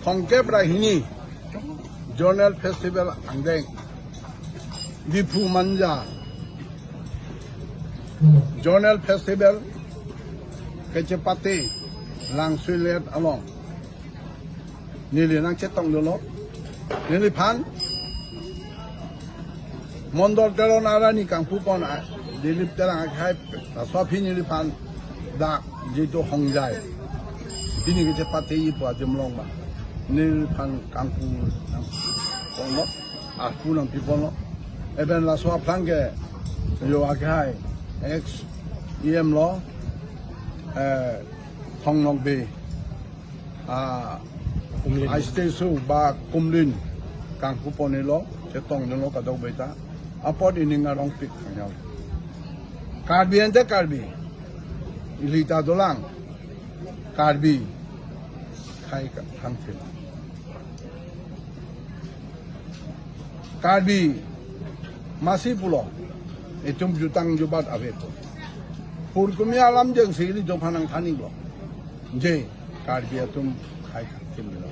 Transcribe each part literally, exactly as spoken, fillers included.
Songkep ra hini Zonal Festival angdeng Diphu Manja Zonal Festival kechepate Langsoilet along neli nangchetongdunlo. Neliphan Mondol Teron arni kangpupon a, Dilip Terang akhai, laso aphi neliphan dak jitu hongjai, pini kechepate ipo adim along ma neliphan kangpu nangponlo, arpu nangpiponlo. Lapen laso aphrang ke yo akhai ex E M lo, eh, Thong Nokbe, ah, Kumlin. A statue ba kumlin kangpupon-elo, chetongdunlo kadokave ta. Apot ining arongpik kanyang. Karbi ante Karbi, ili ta dolang. Karbi khai ka-, kangthim. Karbi masi pulo, itum jutang jubat avepo. Purkumi alam jengsi ilitum aphan nangthanlo. Je, Karbi atum khai kangthimlo.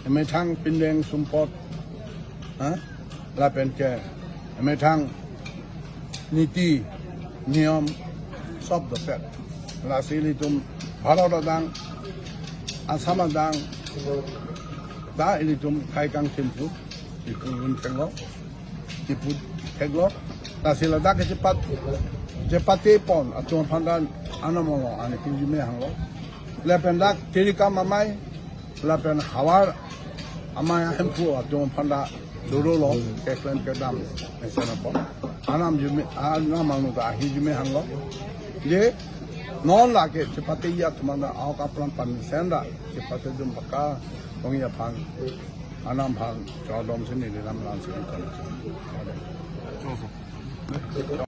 Emethang pindeng sumpot, ha? Lapen ke emethang niti niyom sob dopet. Lasi ilitum Bharat adang, Assam adang, ta ilitum khai kangthim thu, ipu un thenglo, ipu thenglo. Lasi ladak kechepat, chepatepon atum aphan ta anam along ani hirjume hanglo. Lapen dak Tirikam Amei, lapen Hawar Amei ahemphu atum aphan ta dolo lo, keklem kedam mesen apot. Anam jume, anam angno ta ahirjume hanglo. Je, non lake chepate ya atum aphan ta aok apran pamesen ta chepatedun baka ong ya aphan, anam aphan chodom si neli lam lang si kon.